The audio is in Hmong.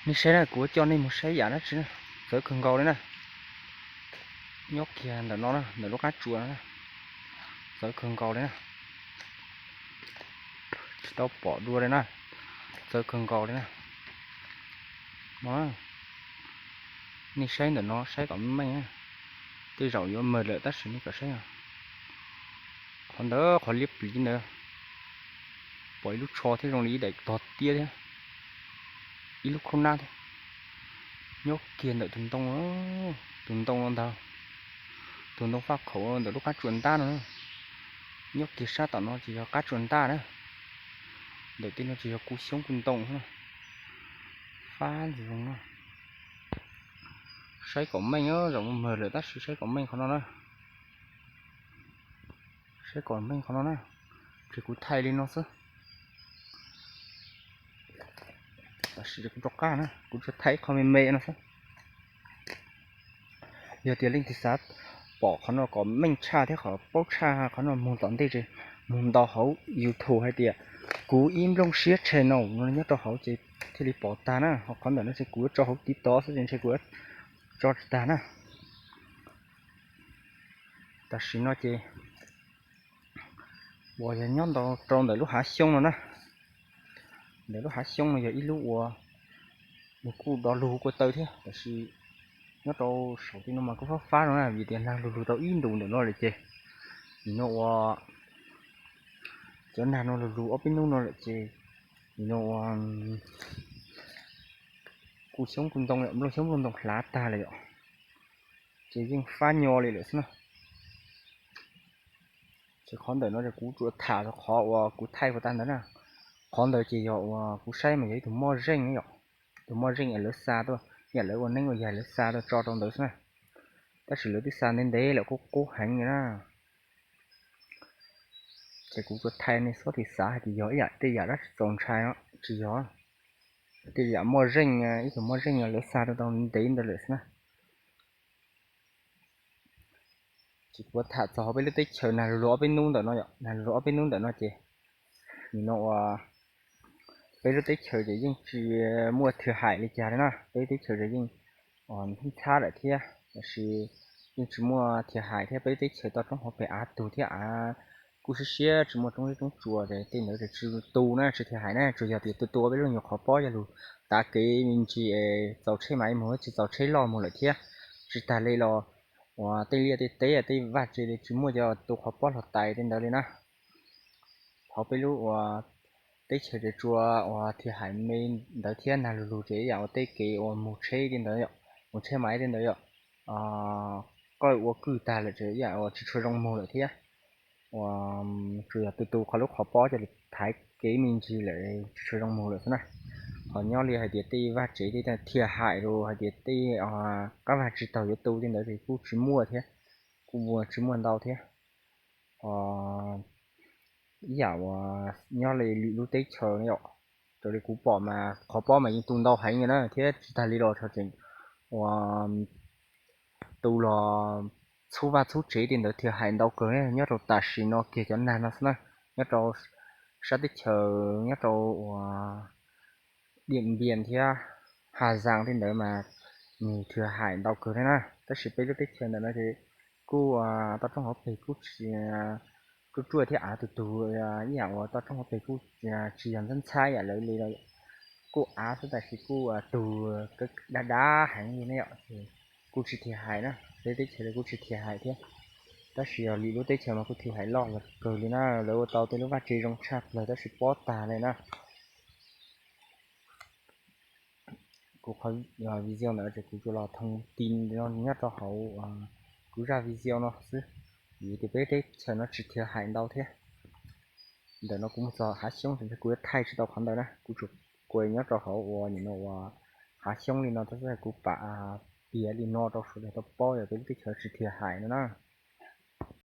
Nej saib na, kuv coj nej mus saib yam dab tsi na, txawv kawg nkaus li na. Nyob kiag ntawm no na, ntawm lub qab tsuas no na, txawv kawg nkaus li na. Tsis tau pom dua li na, txawv kawg nkaus li na. No, nej saib ntawm no saib kom meej, tej zaum yuav mawg lawm tab sis nej kom saib, qhov ntawd qhov liab pliv ntawd, pom ib lub tsho thiab zoo li ib daim tog tiab thiab ib lub khaub nab thiab. Nyob kiag ntawm tus ntoo, tus ntoo no ntag, tus ntoo faj khaum ntawm lub qab tsuas ntab no. Nyob kiag sab tom no ces yog qab tsuas ntaj na, ntawm tej no ces yog kuv xyoob kuv ntoo. Fab ntxim zoo no. Saib kom meej, zaum no mawg lawm tab sis saib kom meej qhov no na. Saib kom meej qhov no na, ces kuv thaij li no xwb. Tab sis kuv rov qab na, kuv tsuas thaij qhov me me no xwb. Yog tias leej twg xav pom qhov no kom meej tshaj thiab qhov paub tshaj qhov no mus tom ntej ces mus ntaus hauv YouTube hais tias kuv ib nplooj siab channel no nyob rau hauv ces thiaj li pom tag na. Ho qhov ntawm no ces kuv yuav tso hauv TikTok xwb ces ntshe kuv yuav tso tsis tag na. Tam sim no ces uas yog nyob ntau rau ntawm lub hav xyoob no na. Ntawm lub hav xyoob no yog ib lub uas nws kuj do lug kua taw thiab tab sis nyob rau saum tej no mas kuj fab fab no na vim tias nag lug lug tau ib ntus ntawm no lawm ces nim no uas cov nag no lug lug ob peb hnub no lawm ces nim no uas kuv xyoob kuv ntoo, nplooj xyoob nplooj ntoo hlav tag lawm yom, ces yeej fab nyo li lawm xwb na. Ces qhov ntawm no ces kuv tsuas tham rau qhov uas kuv thaij puas tag ntawd na. Qhov ntawd ces yog uas kuv saib mas yog ib tug moj zeej yom, tus moj zeej es lawv xa tuaj, yam lawv ua neeb ua yaig lawv xa tuaj tso rau ntawd xwb na. Tab sis lawv twb xa ntev ntev lawm qub qub heev li na. Ces kuv tsuas thaij nej xub tim xav hais tias yog ib yam tej yam dab tsi txaus ntshai no, tsis yog, tej yam moj zeej, ib tug moj zeej lawv xa rau tau ntev ntawd lawm xwb na. Ces kuv tham txog hauv peb lub teb chaws nag lug lug ob peb hnub ntawm no yom, nag lug lug ob peb hnub ntawm no ces nim no uas peb lub teb chaws ces yeej tsis muaj thiaj hais li cas li na, peb lub teb chaws ces yeej ntxhab ntxhab lawm thiab tab sis yeej tsis muaj thiaj hais thiab, peb lub teb chaws toj roob hauv pes av tug thiab av kuj siab siab tsis muaj roob zeb roob tsuas ces tej ntawd ces tsis tu na tsis thiaj hais na, tsuas yog tias tu tu peb lub nyuag qhov pob coj lug tav kev me ntsis es txaus tsheb mas mus tsis txaus tsheb loj mus lawm thiab. Tsis tag li los uas tej liaj tej teb tej vaj tse li tsis muaj cov tu qhov pob hlo tais tej ntawd li na. Hauv peb lub uas teb chaws ces tsuas uas thiaj hais me ntawd thiab nag lug lug ces ib yam uas tej kev uas mus tsheb tej ntawd yom, mus tsheb maiv tej ntawd yom, koj ua kwj tag lawm ces ib yam uas tsis tshua zoo mus lawm thiab. Uas tsuas yog tu tu qhov lub qhov pob coj lug thaiv kev me ntsis lawm tsis tshua zoo mus lawm xwb na. Ho nyob li hais tias tej vaj tsev tej thiaj hais rau hais tias tej qab vaj tsis taug yuav tu tej ntawd ces kuj tsis muaj thiab, kuj muaj tsis muaj ntau thiab. Ib yam uas nyob li lwm lub teb chaws no yom, raws li kuv pom mas qhov pob mas yeej tu ntau heev li na thiab tsis tag li los tseem uas tu los txhub vaj txhub tsev tej ntawd thiaj hais ntau kawg nyob rau tam sim no kiag cov nag no xwb na. Nyob rau sab teb chaws nyob rau uas Diam Npias thiab Has Zaas tej ntawd mas nws thiaj hais ntau kawg thiab na. Tab sis peb lub teb chaws ntawm no ces kuj toj roob hauv pes kuj tsis ruaj ruaj thiab av tug tug ib yam uas toj roob hauv pes kuj tsis yog ntxhab ntxhab yam lawv li, kuj av xwb tab sis kuj tug dab dab heev li na yom, ces kuj tsis thiaj hais na, peb teb chaws li kuj tsis thiaj hais thiab. Tab sis yog lwm lub teb chaws mas kuj thiaj hais loj kawg li na, lawv ua tau tej lub vaj tse zoo tshaj plaws tab sis pob tag li na. Kuv qhov video ntawd ces kuv tsuas los thoo tin nyob rau hauv kuv zaj video no xwb, vim tias peb teb chaws no tsis thiaj hais ntau thiab. Ntawm no kuv mus txog hav xyoob ces kuv yuav thaij tsis tau qhov ntawd na, kuv tsuas kuas nyob rau hauv uas nim no uas hav xyoob li no tab sis kuv pam piav li no rau sawv daws tau paub yog peb lub teb chaws tsis thiaj hais no na.